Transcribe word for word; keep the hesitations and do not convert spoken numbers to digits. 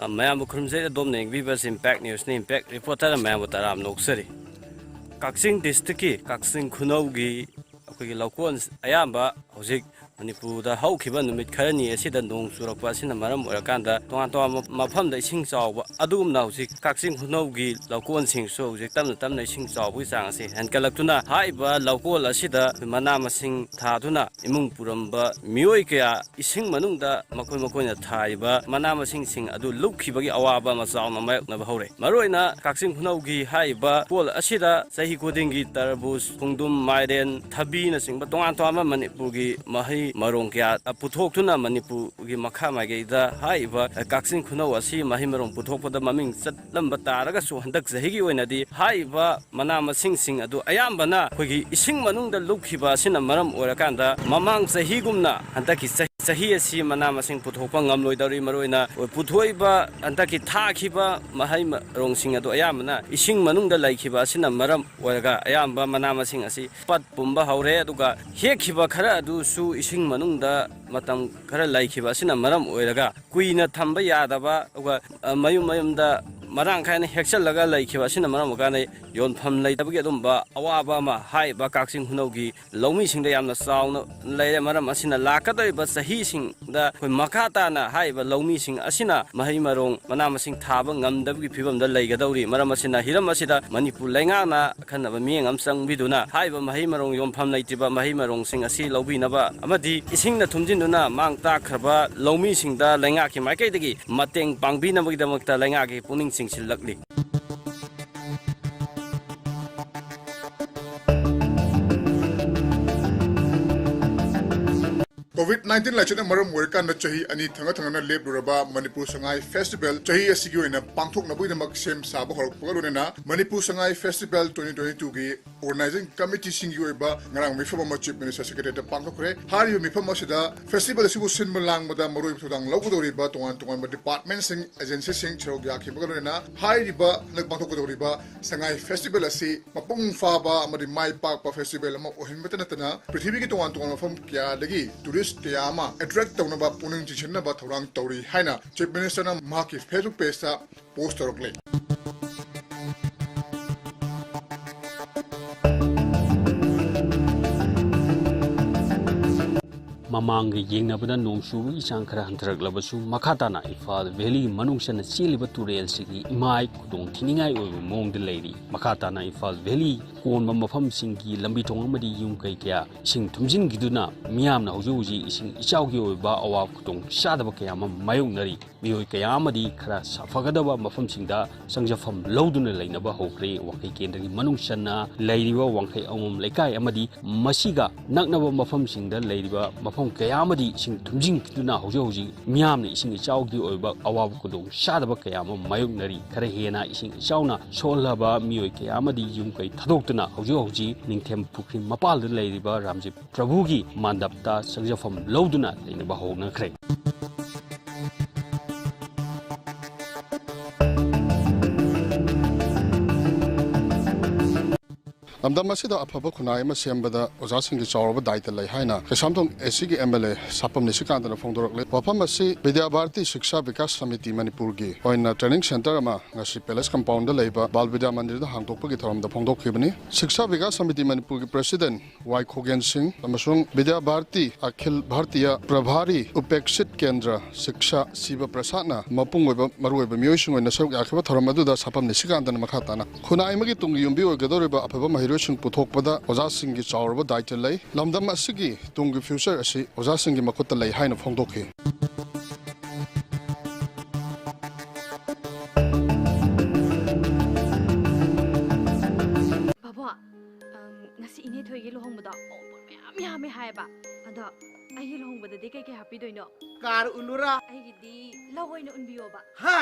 ꯃꯌꯥꯝꯕꯨ ꯈꯨꯔꯨꯝꯖꯩ꯫ ꯑꯗꯣꯝꯅ ꯌꯦꯡꯕꯤꯕꯁꯤ Impact Newsꯅꯤ꯫ Impact Reporter ꯃꯌꯥꯝꯕꯨ ꯇꯔꯥꯝꯅ ꯑꯣꯛꯆꯔꯤ꯫ ꯀꯛꯆꯤꯡ districtꯀꯤ, ꯀꯛꯆꯤꯡ ꯈꯨꯅꯧꯒꯤ ꯑꯩꯈꯣꯏꯒꯤ ꯂꯧꯀꯣꯟ ꯑꯌꯥꯝꯕ ꯍꯧꯖꯤꯛ ꯃꯅꯤꯄꯨꯔꯗ ꯍꯧꯈꯤꯕ ꯅꯨꯃꯤꯠ ꯈꯔꯅꯤ ꯑꯁꯤꯗ ꯅꯣꯡ ꯆꯨꯔꯛꯄ ꯑꯁꯤꯅ ꯃꯔꯝ ꯑꯣꯏꯔꯀꯥꯟꯗ ꯇꯣꯉꯥꯟ ꯇꯣꯉꯥꯟꯕ ꯃꯐꯝꯗ ꯏꯁꯤꯡ ꯆꯥꯎꯕ, ꯑꯗꯨꯒꯨꯝꯅ ꯍꯧꯖꯤꯛ ꯀꯛꯆꯤꯡ ꯈꯨꯅꯧꯒꯤ ꯂꯧꯀꯣꯟꯁꯤꯡꯁꯨ ꯍꯧꯖꯤꯛ ꯇꯞꯅ ꯇꯞꯅ ꯏꯁꯤꯡ ꯆꯥꯎꯕꯒꯤ ꯆꯥꯡ ꯑꯁꯤ ꯍꯦꯟꯒꯠꯂꯛꯇꯨꯅ, ꯍꯥꯏꯔꯤꯕ ꯂꯧꯀꯣꯜ ꯑꯁꯤꯗ ꯃꯅꯥ ꯃꯁꯤꯡ ꯊꯥꯗꯨꯅ ꯏꯃꯨꯡ ꯄꯨꯔꯝꯕ ꯃꯤꯑꯣꯏ ꯀꯌꯥ ꯏꯁꯤꯡ ꯃꯅꯨꯡꯗ ꯃꯈꯣꯏ ꯃꯈꯣꯏꯅ ꯊꯥꯔꯤꯕ ꯃꯅꯥ ꯃꯁꯤꯡꯁꯤꯡ ꯑꯗꯨ ꯂꯨꯞꯈꯤꯕꯒꯤ ꯑꯋꯥꯕ ꯑꯃ ꯆꯥꯎꯅ ꯃꯥꯌꯣꯛꯅꯕ ꯍꯧꯔꯦ꯫ ꯃꯔꯨꯑꯣꯏꯅ ꯀꯛꯆꯤꯡ ꯈꯨꯅꯧꯒꯤ ꯍꯥꯏꯔꯤꯕ ꯂꯧꯀꯣꯜ ꯑꯁꯤꯗ ꯆꯍꯤ ꯈꯨꯗꯤꯡꯒꯤ ꯇꯔꯕꯨꯖ, ꯈꯣꯡꯗ꯭ꯔꯨꯝ, ꯃꯥꯏꯔꯦꯟ, ꯊꯕꯤꯅꯆꯤꯡꯕ ꯇꯣꯉꯥꯟ ꯇꯣꯉꯥꯟꯕ ꯃꯅꯤꯄꯨꯔꯒꯤ ꯃꯍꯩ ꯃꯔꯣꯡ ꯀꯌꯥ ꯄꯨꯊꯣꯛꯇꯨꯅ ꯃꯅꯤꯄꯨꯔꯒꯤ ꯃꯈꯥ ꯃꯥꯏꯀꯩꯗ ꯍꯥꯏꯔꯤꯕ ꯀꯛꯆꯤꯡ ꯈꯨꯅꯧ ꯑꯁꯤ ꯃꯍꯩ ꯃꯔꯣꯡ ꯄꯨꯊꯣꯛꯄꯗ ꯃꯃꯤꯡ ꯆꯠꯂꯝꯕ ꯇꯥꯔꯒꯁꯨ, ꯍꯟꯗꯛ ꯆꯍꯤꯒꯤ ꯑꯣꯏꯅꯗꯤ ꯍꯥꯏꯔꯤꯕ ꯃꯅꯥ ꯃꯁꯤꯡꯁꯤꯡ ꯑꯗꯨ ꯑꯌꯥꯝꯕꯅ ꯑꯩꯈꯣꯏꯒꯤ ꯏꯁꯤꯡ ꯃꯅꯨꯡꯗ ꯂꯨꯞꯈꯤꯕ ꯑꯁꯤꯅ ꯃꯔꯝ ꯑꯣꯏꯔꯀꯥꯟꯗ, ꯃꯃꯥꯡ ꯆꯍꯤꯒꯨꯝꯅ ꯍꯟꯗꯛꯀꯤ ꯆꯍꯤ, ꯆꯍꯤ ꯑꯁꯤ ꯃꯅꯥ ꯃꯁꯤꯡ ꯄꯨꯊꯣꯛꯄ ꯉꯝꯂꯣꯏꯗꯧꯔꯤ꯫ ꯃꯔꯨꯑꯣꯏꯅ ꯄꯨꯊꯣꯛꯏꯕ ꯍꯟꯗꯛꯀꯤ ꯊꯥꯈꯤꯕ ꯃꯍꯩ ꯃꯔꯣꯡꯁꯤꯡ ꯑꯗꯨ ꯑꯌꯥꯝꯕꯅ ꯏꯁꯤꯡ ꯃꯅꯨꯡꯗ ꯂꯩꯈꯤꯕ ꯑꯁꯤꯅ ꯃꯔꯝ ꯑꯣꯏꯔꯒ, ꯑꯌꯥꯝꯕ ꯃꯅꯥ ꯃꯁꯤꯡ ꯑꯁꯤ ꯄꯠ ꯄꯨꯝꯕ ꯍꯧꯔꯦ꯫ ꯑꯗꯨꯒ ꯍꯦꯛꯈꯤꯕ ꯈꯔ ꯑꯗꯨꯁꯨ ꯏꯁꯤꯡ ꯃꯅꯨꯡꯗ ꯃꯇꯝ ꯈꯔ ꯂꯩꯈꯤꯕ ꯑꯁꯤꯅ ꯃꯔꯝ ꯑꯣꯏꯔꯒ, ꯀꯨꯏꯅ ꯊꯝꯕ ꯌꯥꯗꯕ, ꯑꯗꯨꯒ, ꯑ, ꯃꯌꯨꯝ ꯃꯌꯨꯝꯗ ꯃꯔꯥꯡ ꯀꯥꯏꯅ ꯍꯦꯛꯆꯜꯂꯒ ꯂꯩꯈꯤꯕ ꯑꯁꯤꯅ ꯃꯔꯝ ꯑꯣꯏꯔꯀꯥꯟꯗ, ꯌꯣꯟꯐꯝ ꯂꯩꯇꯕꯒꯤ ꯑꯗꯨꯝꯕ ꯑꯋꯥꯕ ꯑꯃ ꯍꯥꯏꯔꯤꯕ ꯀꯛꯆꯤꯡ ꯈꯨꯅꯧꯒꯤ ꯂꯧꯃꯤꯁꯤꯡꯗ ꯌꯥꯝꯅ ꯆꯥꯎꯅ ꯂꯩꯔꯦ꯫ ꯃꯔꯝ ꯑꯁꯤꯅ, ꯂꯥꯛꯀꯗꯧꯔꯤꯕ ꯆꯍꯤꯁꯤꯡꯗ ꯑꯩꯈꯣꯏ ꯃꯈꯥ ꯇꯥꯅ ꯍꯥꯏꯔꯤꯕ ꯂꯧꯃꯤꯁꯤꯡ ꯑꯁꯤꯅ ꯃꯍꯩ ꯃꯔꯣꯡ, ꯃꯅꯥ ꯃꯁꯤꯡ ꯊꯥꯕ ꯉꯝꯗꯕꯒꯤ ꯐꯤꯕꯝꯗ ꯂꯩꯒꯗꯧꯔꯤ꯫ ꯃꯔꯝ ꯑꯁꯤꯅ, ꯍꯤꯔꯝ ꯑꯁꯤꯗ ꯃꯅꯤꯄꯨꯔ ꯂꯩꯉꯥꯛꯅ ꯑꯈꯟꯅꯕ ꯃꯤꯠꯌꯦꯡ ꯑꯃ ꯆꯪꯕꯤꯗꯨꯅ, ꯍꯥꯏꯔꯤꯕ ꯃꯍꯩ ꯃꯔꯣꯡ ꯌꯣꯟꯐꯝ ꯂꯩꯇ꯭ꯔꯤꯕ ꯃꯍꯩ ꯃꯔꯣꯡꯁꯤꯡ ꯑꯁꯤ ꯂꯧꯕꯤꯅꯕ ꯑꯃꯗꯤ ꯏꯁꯤꯡꯅ ꯊꯨꯝꯖꯤꯟꯗꯨꯅ ꯃꯥꯡ ꯇꯥꯛꯈ꯭ꯔꯕ ꯂꯧꯃꯤꯁꯤꯡꯗ ꯂꯩꯉꯥꯛꯀꯤ ꯃꯥꯏꯀꯩꯗꯒꯤ ꯃꯇꯦꯡ ꯄꯥꯡꯕꯤꯅꯕꯒꯤꯗꯃꯛꯇ ꯂꯩꯉꯥꯛꯀꯤ ꯄꯨꯛꯅꯤꯡ ꯆꯤꯡꯁꯤꯜꯂꯛꯂꯤ꯫ COVID nineteen ꯂꯥꯏꯆꯠꯅ ꯃꯔꯝ ꯑꯣꯏꯔꯀꯥꯟꯗ ꯆꯍꯤ ꯑꯅꯤ ꯊꯪꯅ ꯊꯪꯅꯅ ꯂꯦꯞꯂꯨꯔꯕ ꯃꯅꯤꯄꯨꯔ ꯁꯉꯥꯏ ꯐꯦꯁꯇꯤꯚꯦꯜ ꯆꯍꯤ ꯑꯁꯤꯒꯤ ꯑꯣꯏꯅ ꯄꯥꯡꯊꯣꯛꯅꯕꯒꯤꯗꯃꯛ ꯁꯦꯝ ꯁꯥꯕ ꯍꯧꯔꯛꯄꯒ ꯂꯣꯏꯅꯅ, Manipur Sangai festival twenty twenty-twoꯒꯤ organizing committeeꯁꯤꯡꯒꯤ ꯑꯣꯏꯕ ꯉꯔꯥꯡ ꯃꯤꯐꯝ ꯑꯃ Chief Minister Secretariatꯇ ꯄꯥꯡꯊꯣꯛꯈ꯭ꯔꯦ꯫ ꯍꯥꯏꯔꯤꯕ ꯃꯤꯐꯝ ꯑꯁꯤꯗ ꯐꯦꯁꯇꯤꯚꯦꯜ ꯑꯁꯤꯕꯨ ꯁꯤꯟꯕ ꯂꯥꯡꯕꯗ ꯃꯔꯨꯑꯣꯏꯕ ꯊꯧꯗꯥꯡ ꯂꯧꯒꯗꯧꯔꯤꯕ ꯇꯣꯉꯥꯟ ꯇꯣꯉꯥꯟꯕ departmentꯁꯤꯡ, agencyꯁꯤꯡ ꯁꯔꯨꯛ ꯌꯥꯈꯤꯕꯒ ꯂꯣꯏꯅꯅ, ꯍꯥꯏꯔꯤꯕ ꯍꯟꯗꯛ ꯄꯥꯡꯊꯣꯛꯀꯗꯧꯔꯤꯕ ꯁꯉꯥꯏ ꯐꯦꯁꯇꯤꯚꯦꯜ ꯑꯁꯤ ꯃꯄꯨꯡ ꯐꯥꯕ ꯑꯃꯗꯤ ꯃꯥꯏ ꯄꯥꯛꯄ ꯐꯦꯁꯇꯤꯚꯦꯜ ꯑꯃ ꯑꯣꯏꯍꯟꯕꯇ ꯅꯠꯇꯅ, ꯄ꯭ꯔꯤꯊꯤꯕꯤꯒꯤ ꯇꯣꯉꯥꯟ ꯇꯣꯉꯥꯟꯕ ꯃꯐꯝ ꯀꯌꯥꯗꯒꯤ ꯇꯨꯔꯤꯁ ꯀꯌꯥ ꯑꯃ ꯑꯦꯇ꯭ꯔꯦꯛ ꯇꯧꯅꯕ, ꯄꯨꯛꯅꯤꯡ ꯆꯤꯡꯁꯤꯟꯅꯕ ꯊꯧꯔꯥꯡ ꯇꯧꯔꯤ ꯍꯥꯏꯅ ꯆꯤꯐ ꯃꯤꯅꯤꯁꯇꯔꯅ ꯃꯍꯥꯛꯀꯤ ꯐꯦꯁꯕꯨꯛ ꯄꯦꯖꯇ ꯄꯣꯁ ꯇꯧꯔꯛꯂꯤ꯫ ꯃꯃꯥꯡꯒ ꯌꯦꯡꯅꯕꯗ ꯅꯣꯡ ꯆꯨꯕꯒꯤ ꯆꯥꯡ ꯈꯔ ꯍꯟꯊꯔꯛꯂꯕꯁꯨ, ꯃꯈꯥ ꯇꯥꯅ ꯏꯝꯐꯥꯜ ꯚꯦꯂꯤꯒꯤ ꯃꯅꯨꯡ ꯆꯟꯅ ꯆꯦꯜꯂꯤꯕ ꯇꯨꯔꯦꯜꯁꯤꯒꯤ ꯏꯃꯥꯏ ꯈꯨꯗꯣꯡ ꯊꯤꯅꯤꯡꯉꯥꯏ ꯑꯣꯏꯕ ꯃꯑꯣꯡꯗ ꯂꯩꯔꯤ꯫ ꯃꯈꯥ ꯇꯥꯅ ꯏꯝꯐꯥꯜ ꯚꯦꯂꯤ ꯀꯣꯟꯕ ꯃꯐꯝꯁꯤꯡꯒꯤ ꯂꯝꯕꯤ ꯊꯣꯡ ꯑꯃꯗꯤ ꯌꯨꯝ ꯀꯩ ꯀꯌꯥ ꯏꯁꯤꯡ ꯊꯨꯝꯖꯤꯟꯈꯤꯗꯨꯅ ꯃꯤꯌꯥꯝꯅ ꯍꯧꯖꯤꯛ ꯍꯧꯖꯤꯛ ꯏꯁꯤꯡ ꯏꯆꯥꯎꯒꯤ ꯑꯣꯏꯕ ꯑꯋꯥꯕ ꯈꯨꯗꯣꯡ ꯆꯥꯗꯕ ꯀꯌꯥ ꯑꯃ ꯃꯥꯌꯣꯛꯅꯔꯤ꯫ ꯃꯤꯑꯣꯏ ꯀꯌꯥ ꯑꯃꯗꯤ ꯈꯔ ꯁꯥꯐꯒꯗꯕ ꯃꯐꯝꯁꯤꯡꯗ ꯆꯪꯖꯐꯝ ꯂꯧꯗꯨꯅ ꯂꯩꯅꯕ ꯍꯧꯈ꯭ꯔꯦ꯫ ꯋꯥꯡꯈꯩ ꯀꯦꯟꯗ꯭ꯔꯒꯤ ꯃꯅꯨꯡ ꯆꯟꯅ ꯂꯩꯔꯤꯕ ꯋꯥꯡꯈꯩ ꯑꯉꯣꯝ ꯂꯩꯀꯥꯏ ꯑꯃꯗꯤ ꯃꯁꯤꯒ ꯅꯛꯅꯕ ꯃꯐꯝꯁꯤꯡꯗ ꯂꯩꯔꯤꯕ ꯃꯐꯝ ꯀꯌꯥ ꯑꯃꯗꯤ ꯏꯁꯤꯡ ꯊꯨꯝꯖꯤꯟꯈꯤꯗꯨꯅ ꯍꯧꯖꯤꯛ ꯍꯧꯖꯤꯛ ꯃꯤꯌꯥꯝꯅ ꯏꯁꯤꯡ ꯏꯆꯥꯎꯒꯤ ꯑꯣꯏꯕ ꯑꯋꯥꯕ ꯈꯨꯗꯣꯡ ꯆꯥꯗꯕ ꯀꯌꯥ ꯑꯃ ꯃꯥꯌꯣꯛꯅꯔꯤ꯫ ꯈꯔ ꯍꯦꯟꯅ ꯏꯁꯤꯡ ꯏꯆꯥꯎꯅ ꯁꯣꯛꯍꯜꯂꯕ ꯃꯤꯑꯣꯏ ꯀꯌꯥ ꯑꯃꯗꯤ ꯌꯨꯝ ꯀꯩ ꯊꯥꯗꯣꯛꯇꯨꯅ ꯍꯧꯖꯤꯛ ꯍꯧꯖꯤꯛ ꯅꯤꯡꯊꯦꯝ ꯄꯨꯈ꯭ꯔꯤ ꯃꯄꯥꯜꯗ ꯂꯩꯔꯤꯕ ꯔꯥꯝꯖꯤꯠ ꯄ꯭ꯔꯚꯨꯒꯤ ꯃꯥꯟꯗꯞꯇ ꯆꯪꯖꯐꯝ ꯂꯧꯗꯨꯅ ꯂꯩꯅꯕ ꯍꯧꯅꯈ꯭ꯔꯦ꯫ ꯂꯝꯗꯝ ꯑꯁꯤꯗ ꯑꯐꯕ ꯈꯨꯟꯅꯥꯏ ꯑꯃ ꯁꯦꯝꯕꯗ ꯑꯣꯖꯥꯁꯤꯡꯒꯤ ꯆꯥꯎꯔꯕ ꯗꯥꯏꯇ ꯂꯩ ꯍꯥꯏꯅ ꯀꯩꯁꯥꯝꯊꯣꯡ ꯑꯦ ꯁꯤꯒꯤ ꯑꯦꯝ ꯑꯦꯜ ꯑꯦ ꯁꯥꯄꯝ ꯅꯤꯁꯤꯀꯥꯟꯇꯅ ꯐꯣꯡꯗꯣꯔꯛꯂꯦ꯫ ꯋꯥꯐꯝ ꯑꯁꯤ ꯕꯤꯗ꯭ꯌꯥ ꯚꯥꯔꯇꯤ ꯁꯤꯛꯁꯥ ꯕꯤꯀꯥꯁ ꯁꯃꯤꯇꯤ ꯃꯅꯤꯄꯨꯔꯒꯤ ꯑꯣꯏꯅ ꯇ꯭ꯔꯦꯅꯤꯡ ꯁꯦꯟꯇꯔ ꯑꯃ ꯉꯁꯤ ꯄꯦꯂꯦꯁ ꯀꯝꯄꯥꯎꯟꯗ ꯂꯩꯕ ꯕꯥꯜ ꯕꯤꯗ꯭ꯌꯥ ꯃꯟꯗꯤꯔꯗ ꯍꯥꯡꯗꯣꯛꯄꯒꯤ ꯊꯧꯔꯝꯗ ꯐꯣꯡꯗꯣꯛꯈꯤꯕꯅꯤ꯫ ꯁꯤꯛꯁꯥ ꯕꯤꯀꯥꯁ ꯁꯃꯤꯇꯤ ꯃꯅꯤꯄꯨꯔꯒꯤ ꯄ꯭ꯔꯦꯁꯤꯗꯦꯟ ꯋꯥꯏ ꯈꯣꯒꯦꯟ ꯁꯤꯡ ꯑꯃꯁꯨꯡ ꯕꯤꯗ꯭ꯌꯥ ꯚꯥꯔꯇꯤ ꯑꯈꯤꯜ ꯚꯥꯔꯇꯤꯌꯥ ꯄ꯭ꯔꯚꯥꯔꯤ ꯎꯄꯦꯛꯁꯤꯠ ꯀꯦꯟꯗ꯭ꯔ ꯁꯤꯛꯁꯥ ꯁꯤꯕ ꯄ꯭ꯔꯁꯥꯗꯅ ꯃꯄꯨꯡ ꯑꯣꯏꯕ ꯃꯔꯨꯑꯣꯏꯕ ꯃꯤꯑꯣꯏꯁꯤꯡ ꯑꯣꯏꯅ ꯁꯔꯨꯛ ꯌꯥꯈꯤꯕ ꯊꯧꯔꯝ ꯑꯗꯨꯗ ꯁꯥꯐꯝ ꯅꯤꯁꯤꯀꯥꯟꯇꯅ ꯃꯈꯥ ꯇꯥꯅ ꯈꯨꯟꯅꯥꯏ ꯑꯃꯒꯤ ꯇꯨꯡꯒꯤ ꯌꯨꯝꯕꯤ ꯑꯣꯏꯒꯗꯧꯔꯤꯕ ꯑꯐꯕ ꯃꯍꯩꯔꯣꯏꯁꯤꯡ ꯄꯨꯊꯣꯛꯄꯗ ꯑꯣꯖꯥꯁꯤꯡꯒꯤ ꯆꯥꯎꯔꯕ ꯗꯥꯏꯇ꯭ꯋ ꯂꯩ꯫ ꯂꯝꯗꯝ ꯑꯁꯤꯒꯤ ꯇꯨꯡꯒꯤ ꯐ꯭ꯌꯨꯆꯔ ꯑꯁꯤ ꯑꯣꯖꯥꯁꯤꯡꯒꯤ ꯃꯈꯨꯠꯇ ꯂꯩ ꯍꯥꯏꯅ ꯐꯣꯡꯗꯣꯛꯈꯤ꯫ ꯕꯥꯕꯣ, ꯑꯝ, ꯉꯁꯤ ꯏꯅꯦ ꯊꯣꯏꯒꯤ ꯂꯨꯍꯣꯡꯕꯗꯣ ꯑꯎꯟꯄꯣꯠ ꯃꯌꯥꯝ ꯌꯥꯝꯃꯦ ꯍꯥꯏꯌꯦꯕ꯫ ꯑꯗꯣ ꯑꯩꯒꯤ ꯂꯨꯍꯣꯡꯕꯗꯗꯤ ꯀꯩꯀꯩ ꯍꯥꯞꯄꯤꯗꯣꯏꯅꯣ? ꯀꯥꯔ ꯎꯜꯂꯨꯔꯥ? ꯑꯩꯒꯤꯗꯤ ꯂꯧ ꯑꯣꯏꯅ ꯎꯟꯕꯤꯌꯣꯕ꯫ ꯍꯥ?